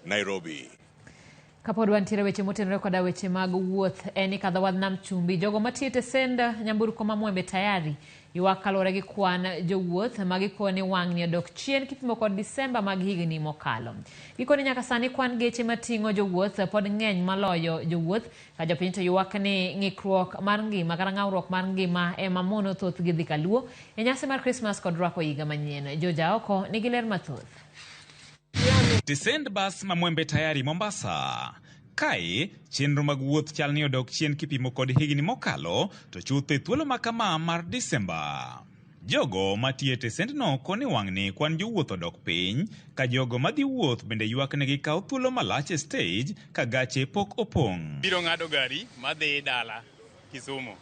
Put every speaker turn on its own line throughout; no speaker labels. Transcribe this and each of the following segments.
Nairobi.
Kapod wantiere weche motenore koda weche mag wuoth en ni kadho wadh nam chumbi jogo matiyo e tesend nyamburko ma Mwembe Tayari ywak kaluwore gi kwan jowuoth ma gikone wang'ni odok chien kipimo kod Disemba mag higni mokalo. Gikone nyaka sani kwan geche mating'o jowuoth pod ng'eny maloyo jowuoth ka jopiny to ywak ni ng'ikruok mar ngima kata ng'awruok mar ngima ema mono thothgi dhi kaluo e nyasi mar Krismas kod rwako higa manyien. Joja oko nigi ler mathoth.
Tesend bas ma Mwembe Tayari Mombasa. Kae, chenro mag wuoth chal ni odok chien kipimo kod higni mokalo, to chutho e thuolo ma kama mar Disemba. Jogo matiyo e tesendno koni wang'ni kwan jowuoth odok piny, ka jogo madhi wuoth bende ywak ni gikawo thuolo malach e stej ka gache pok opong'.
Biro ng'ado gari madhi dala Kisumu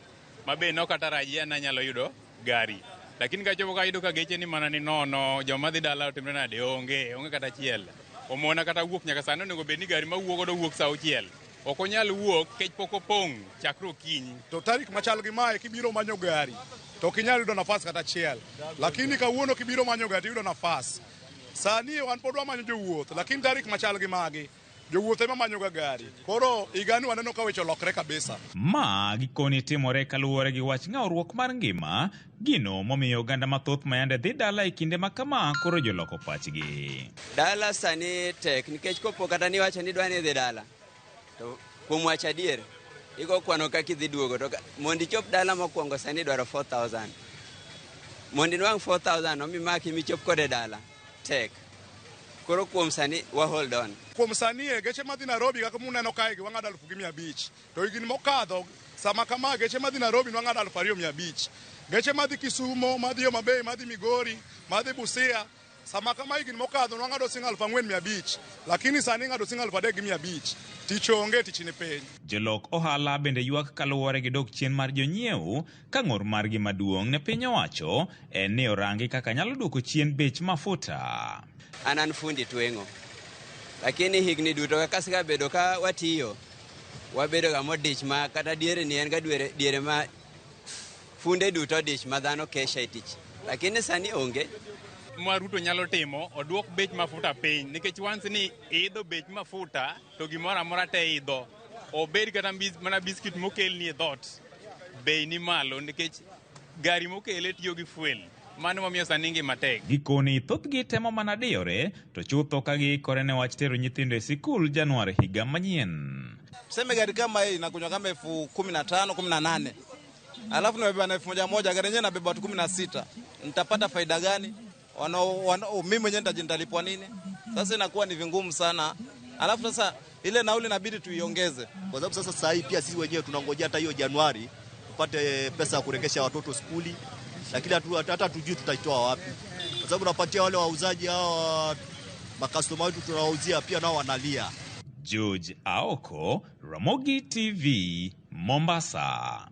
ma be nok atarajia ni anyalo yudo gari lakini kachopo kayudo ka geche ni mana ni nono joma dhi dala otimre nade onge onge kata achiel omona kata wuok nyaka sani onego bed ni gari mawuok godo wuok saa auchiel ok onyal wuok kech pok opong' chakre okinyi.
To tarik machal gi mae kibiro manyo gari to ok inyal yudo nafas kata achiel, lakini kawuono kibiro manyo gari tiyudo nafas. Sani wan pod wamanyo jowuoth, lakini tarik machal gi magi jowuoth ema manyoga gari. Koro higani waneno ka weche olokre kabisa.
Ma gikoni timore kaluwore gi wach ng'awruok mar ngima, gino momiyo oganda mathoth mayande dhi dala e kinde ma kama koro joloko pachgi.
Dala sani tek nikech kopo kata niwacho ni idwa ni idhi dala to kuom wacho adier igo kwano kaka idhi duogo to mondo ichop dala mokwongo sani idwaro 4000 mondo inwang' 4000 no mimaki michop kode dala tek. Koro kuom sani wa hold on.
Kuom sani e geche madhi Nairobi kaka muneno kae gi wang'ado 1500 to higni mokadho sama kama geche madhi Nairobi nwang'ado 2500. Geche madhi Kisumo, madhi Homa Bay, madhi Migori, madhi Busia sama kama higni mokadho nwang'ado siling 4500 lakini sani ing'ado siling 3500. Tich onge, tich ni piny.
Jolok ohala bende ywak kaluwore gi dok chien mar jonyiewo ka ng'ur margi maduong' ne piny owacho en ni orangi kaka nyalo duoko chien bech mafuta.
An an fundi tweng'o. Lakini higni duto kaka asekabedo ka watiyo, wabedo ga modich ma kata diere ni en ga diere ma funde duto odich ma dhano kesha e tich. Lakini sani onge.
Ma Ruto nyalo timo, oduok bech mafuta piny nikech once ni idho bech mafuta to gimoro amora te idho. Obed kata mana biskit mokelni e dhoot, bei ni malo nikech gari mokele tiyo gi fuel. Mano momiyo sani ngima tek.
Gikoni thothgi temo mana diyore to chutho ka giikore ne wach tero nyithindo e sikul Januar higa manyien.
Tuseme gari kama hii inakunywa kama 15,000, 18. Alafu nimebeba na 1000, gari yenyewe inabeba watu 16. Nitapata faida gani? Mimi mwenyewe nitalipwa nini? Sasa inakuwa ni vingumu sana. Alafu sasa ile nauli inabidi tuiongeze.
Kwa sababu sasa saa hii pia sisi wenyewe tunangojea hata hiyo Januari tupate pesa ya kuregesha watoto skuli, lakini hata tujui tutaitoa wapi. Kwa sababu tunapatia wale wauzaji hawa makastoma wetu tunawauzia pia nao wanalia.
George Aoko, Ramogi TV, Mombasa.